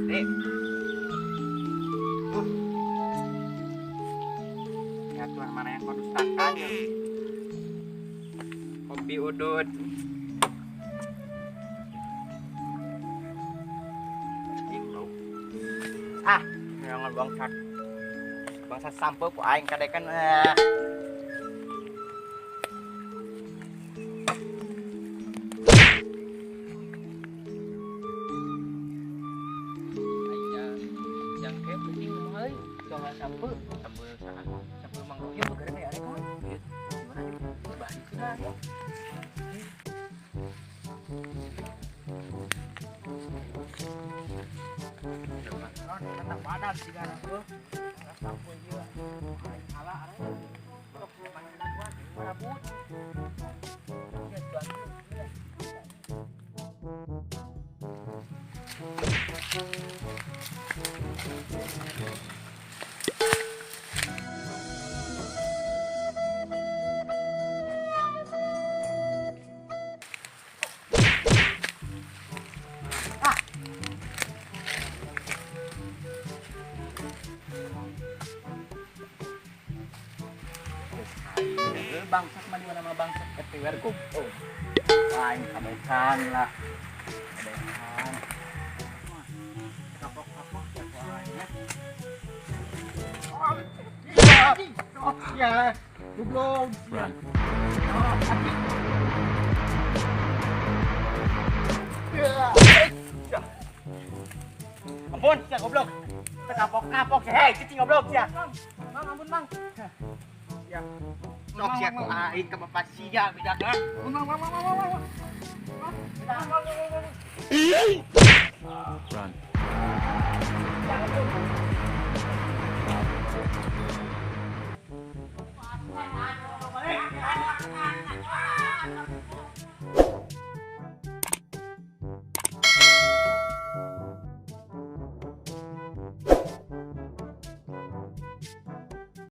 Dek. Ya tuan mana yang kau dustakan ya? Kopi udut. Ah, jangan bangsat. Bangsat sampo ku aing kadekan. Yang kayak penting ngomong euy, soal sampo, sampo saha? Sampo Mang Rohim begeurna ya arek mah. Gimana? Coba sudah. Tetap padat sih kan aku. Sampo ieu. Aing ala arek. Sok mana gua marabut. Ya tuan. Bangsat mah di mana mah bangsat everywhere go. Oh. Aing kabekan lah. Kabekan. Kapok-kapok ya ku aing ya. Oh, ya. Goblok. Run. Ampun, sia goblok. Kapok-kapok, hei, cicing goblok sia. Mang, ampun, Mang. Ya. Sok sia ku aing ka bapak sia bijakna. Mang, mang, mang, mang, mang. Run.